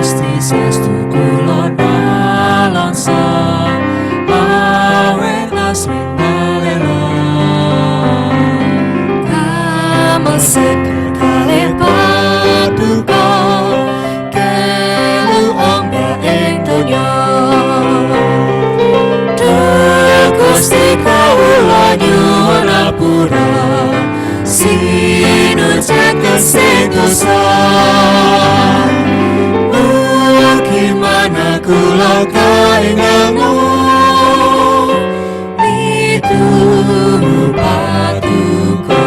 Gusti saestu kula nalangsa awit asring balelo. Damel seger kalih paduka kelu ombak ing donya. Duh Gusti, kawula nyuwun apura sinun sing dosa. Mugi manah kula kaengalmu mituhu paduka.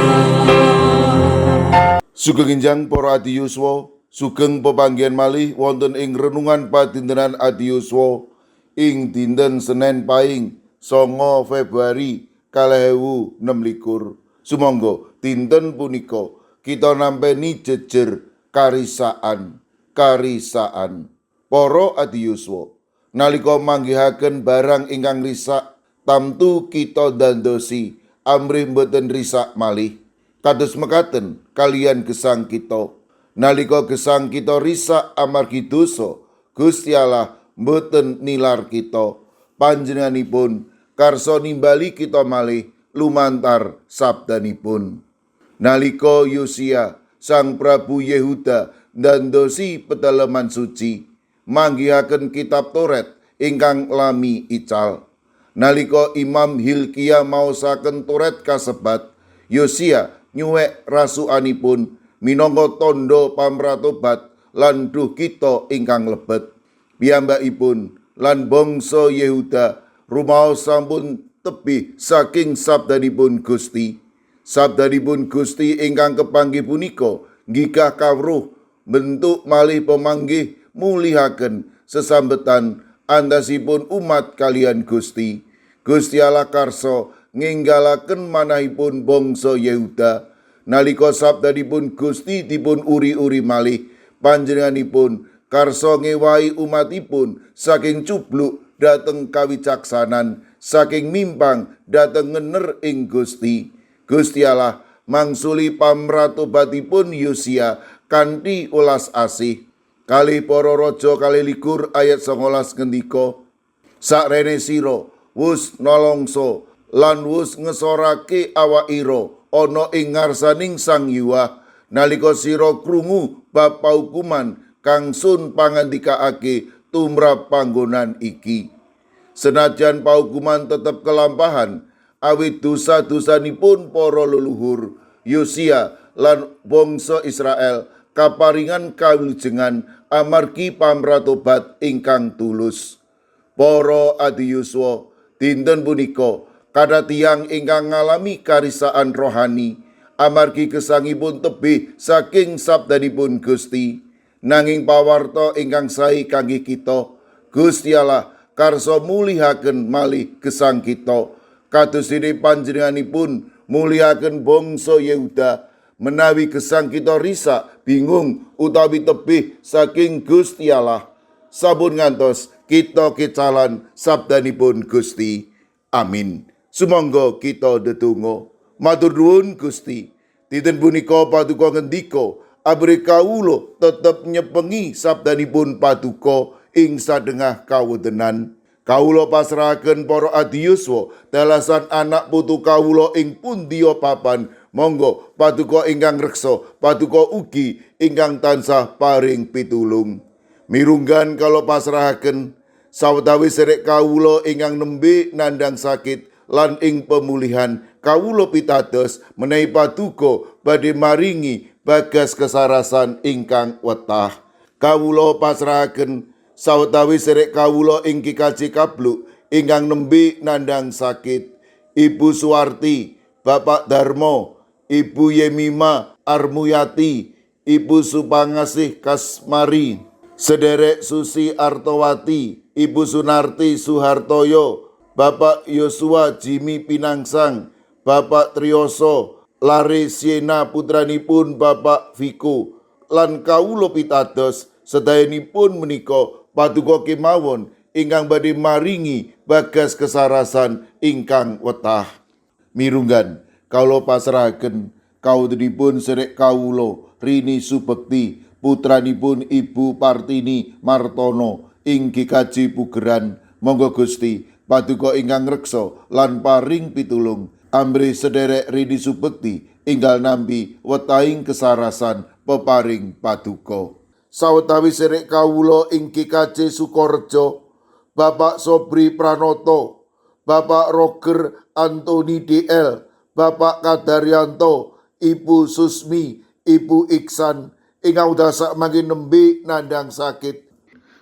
Sugeng enjang, para adi yuswa, sugeng pepanggihan malih wonten ing renungan padintenan adi yuswa ing dinten Senin Paing 9 Februari 2026. Sumangga dinten punika kita nampeni jejer karisaan, karisaan. Para adi yuswa, nalika manggihaken barang ingkang risak, tamtu kita dandosi amrih mboten risak malih. Kados mekaten kalian gesang kita. Nalika gesang kita risak amargi dosa, Gusti Allah mboten nilar kita. Panjenenganipun karsa nimbali kita malih lumantar sabdanipun. Nalika Yosia, Sang Prabu Yehuda, ndandosi pedalaman suci, manggihaken kitab Toret ingkang lami ical. Nalika Imam Hilkia maosaken Toret kasebat, Yosia nyuwek rasukanipun minangka tandha pamratobat lan duh kita ingkang lebet. Piyambakipun lan bangsa Yehuda rumaos sampun tebih saking sabdanipun Gusti. Sabdanipun Gusti ingkang kepanggih punika nggigah kawruh bentuk malih pemanggih mulihaken sesambetan andasipun umat kalian Gusti. Gusti Allah karsa nginggalaken manahipun bangsa Yehuda. Nalika sabdanipun Gusti dipun uri-uri malih, panjenenganipun karsa ngewahi umatipun saking cubluk dhateng kawicaksanan, saking mimpang dhateng ngener ing Gusti. Gusti Allah mangsuli pamratobatipun Yosia kanthi welas asih. Kalih Para Raja 22 ayat 19 ngendika, "Sakrene sira wus nolongso lan wus ngesorake awak ira ana ing ngarsaning Sang Yuwah nalika sira krungu bab paukuman kang sun pangandikaake tumrap panggonan iki." Senajan paukuman tetep kelampahan awit dosa-dosanipun para leluhur, Yosia lan bangsa Israel kaparingan kawilujengan amargi pamratobat ingkang tulus. Para adi yuswa, dinten punika kathah tiyang ingkang ngalami karisaan rohani amargi gesangipun tebih saking sabdanipun Gusti. Nanging pawarta ingkang sae kangge kita, Gusti Allah karsa mulihaken malih gesang kita kados dene panjenenganipun mulihaken bangsa Yehuda. Menawi gesang kita risak, bingung utawi tebih saking Gusti Allah, sampun ngantos kita kecalan sabdanipun Gusti. Amin. Sumangga kita ndedonga. Matur nuwun, Gusti. Dinten punika paduka ngendika amrih kawula tetep nyepengi sabdanipun paduka ing sadengah kawontenan. Kawula pasrahaken para adi yuswa dalasan anak putu kawula ing pundiya papan. Monggo paduka ingkang reksa, paduka ugi ingkang tansah paring pitulung. Mirunggan kawula pasrahaken sawetawis serek kawula ingkang nembe nandang sakit lan ing pemulihan, kawula pitados menawi paduka badhe maringi bagas kesarasan ingkang wetah. Kawula pasrahaken sawetawis serek kawula ing GKJ Kabluk ingkang nembe nandang sakit. Ibu Suwarti, Bapak Darmo, Ibu Yemima Armuyati, Ibu Supangasih Kasmari, Sederek Susi Artowati, Ibu Sunarti Suhartoyo, Bapak Yosua Jimmy Pinangsang, Bapak Triyoso, Lare Siena putranipun Bapak Viko, lan kawula pitados sedayanipun menika paduka kemawon ingkang badhe maringi bagas kesarasan ingkang wetah. Mirunggan kawula pasrahaken kawontenipun serek kawula Rini Subekti, putranipun Ibu Partini Martono ing GKJ Pugeran. Monggo Gusti paduka ingkang ngreksa lan paring pitulung amrih sederek Rini Subekti enggal nampi wetahing kesarasan peparing paduka. Sawetawis serek kawula ing GKJ Sukorejo, Bapak Sobri Pranoto, Bapak Roger Antoni DL, Bapak Kadaryanto, Ibu Susmi, Ibu Iksan ingkang sak mangke nembe nandhang sakit.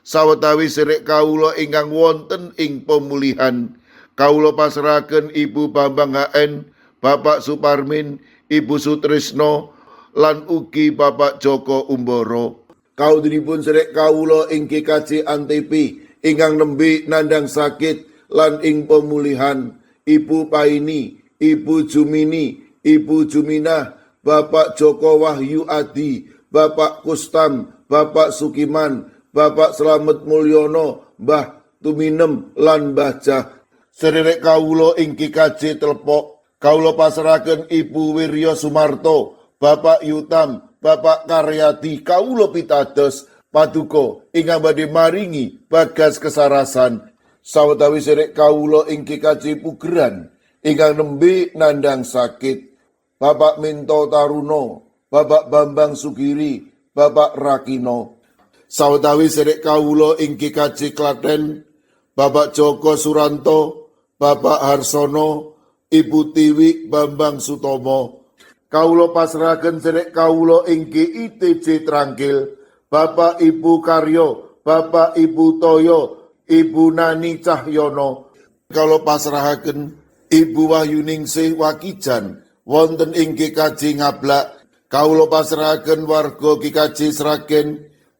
Sawetawis serek kawula ingkang wonten ing pemulihan, kawula pasrahaken Ibu Bambang HN, Bapak Suparmin, Ibu Sutrisno, lan ugi Bapak Joko Umboro. Kaudinipun serek kawula ing GKJ Antepi ingkang nembe nandhang sakit lan ing pemulihan, Ibu Paini, Ibu Jumini, Ibu Juminah, Bapak Joko Wahyu Adi, Bapak Kustam, Bapak Sukiman, Bapak Slamet Mulyono, Mbah Tuminem lan Mbah Jah. Sederek kawula ing GKJ Telepok, kawula pasrahaken Ibu Wirya Sumarto, Bapak Yutam, Bapak Karyadi, kawula pitados paduka ingkang badhe maringi bagas kesarasan. Sawetawis sederek kawula ing GKJ Pugeran ingkang nembe nandhang sakit, Bapak Minto Taruno, Bapak Bambang Sugiri, Bapak Rakino. Sawetawis sederek kawula ing GKJ Klaten, Bapak Joko Suranto, Bapak Harsono, Ibu Tiwi Bambang Sutomo. Kawula pasrahaken sederek kawula ing GITJ Trangkil, Bapak Ibu Karyo, Bapak Ibu Toyo, Ibu Nani Cahyono. Kawula pasrahaken Ibu Wahyuningsih Wakijan wonten ing GKJ Ngablak. Kawula pasrahaken warga GKJ Sragen,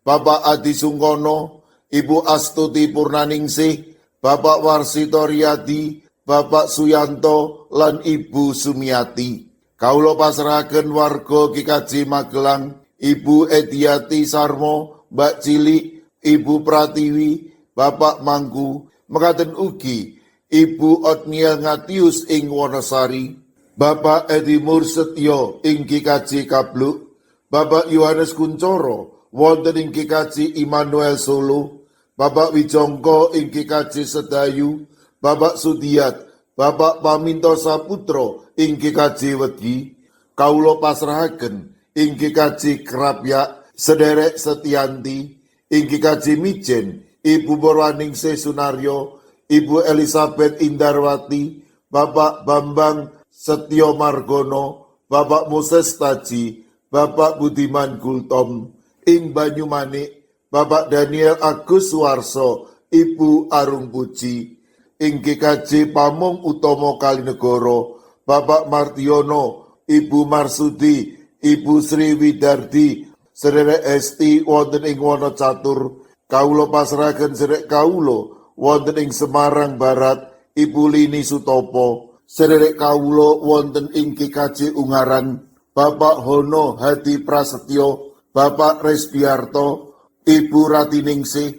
Bapak Adi Sungkono, Ibu Astuti Purnaningsih, Bapak Warsito Riyadi, Bapak Suyanto, lan Ibu Sumiati. Kawula pasrahaken warga GKJ Magelang, Ibu Ediati Sarmo, Mbak Cilik, Ibu Pratiwi, Bapak Mangku, mekaten ugi Ibu Otniel Ngatius ing Wonosari, Bapak Edi Mursetyo ing GKJ Kabluk, Bapak Yohanes Kuncoro wonten ing GKJ Immanuel Solo, Bapak Wijongko ing GKJ Sedayu, Bapak Sudiat, Bapak Paminto Saputro ing GKJ Wedi. Kawula pasrahaken ing GKJ Krapyak sederek Setianti, ing GKJ Mijen Ibu Borwaningsih Sunaryo, Ibu Elizabeth Indarwati, Bapak Bambang Setyo Margono, Bapak Moses Taji, Bapak Budiman Gultom, ing Banyumanik, Bapak Daniel Agus Suwarso, Ibu Arung Puji, ing GKJ Pamong Utomo Kalinegoro, Bapak Martiono, Ibu Marsudi, Ibu Sri Widardi, sederek Esti wonten ing Wonocatur. Kawula pasrahaken sederek kawula wonten ing Semarang Barat, Ibu Lini Sutopo, sederek kawula wonten ing GKJ Ungaran, Bapak Hono Hadi Prasetyo, Bapak Resbiarto, Ibu Ratiningsih,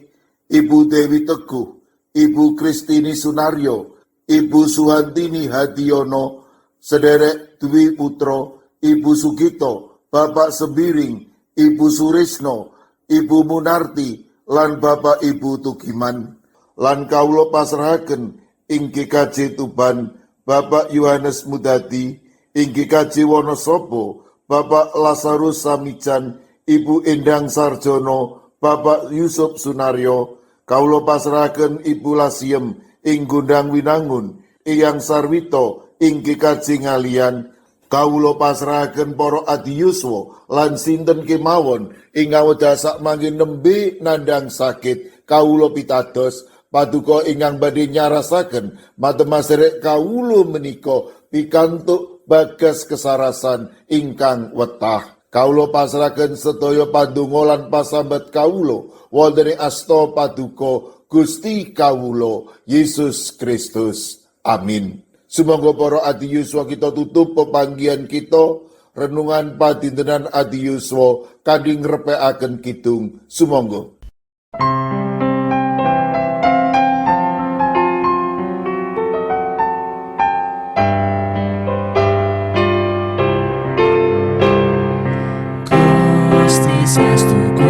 Ibu Dewi Teguh, Ibu Kristini Sunaryo, Ibu Suhantini Hadiono, sederek Dwi Putro, Ibu Sugito, Bapak Sembiring, Ibu Surisno, Ibu Munarti, lan Bapak Ibu Tugiman. Lan kawula pasrahaken ing GKJ Tuban, Bapak Yohanes Mudadi, ing GKJ Wonosobo, Bapak Lazarus Samijan, Ibu Endang Sarjono, Bapak Yusuf Sunaryo. Kawula pasrahaken Ibu Lasiem ing Gondang Winangun, Eyang Sarwito ing GKJ Ngalian. Kawula pasrahaken para adiyuswa lan sinten kemawon ing awedha mangke nembe nandhang sakit. Kawula pitados paduka ingkang badhe nyarasaken matemaserek kawula menika pikantuk bagas kesarasan ingkang wetah. Kawula pasrahaken sedaya pandonga lan pasambat kawula wonten ing asta paduka Gusti kawula Yesus Kristus. Amin. Sumangga para adiyuswa kita tutup pepanggihan kita renungan padintenan adiyuswa kanthi ngrepekaken kidung. Sumangga. Gusti saestu.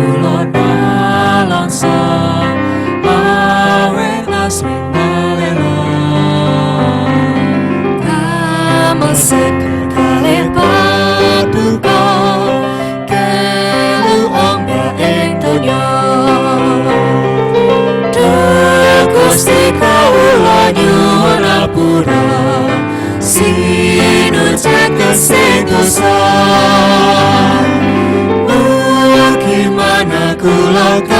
Kula.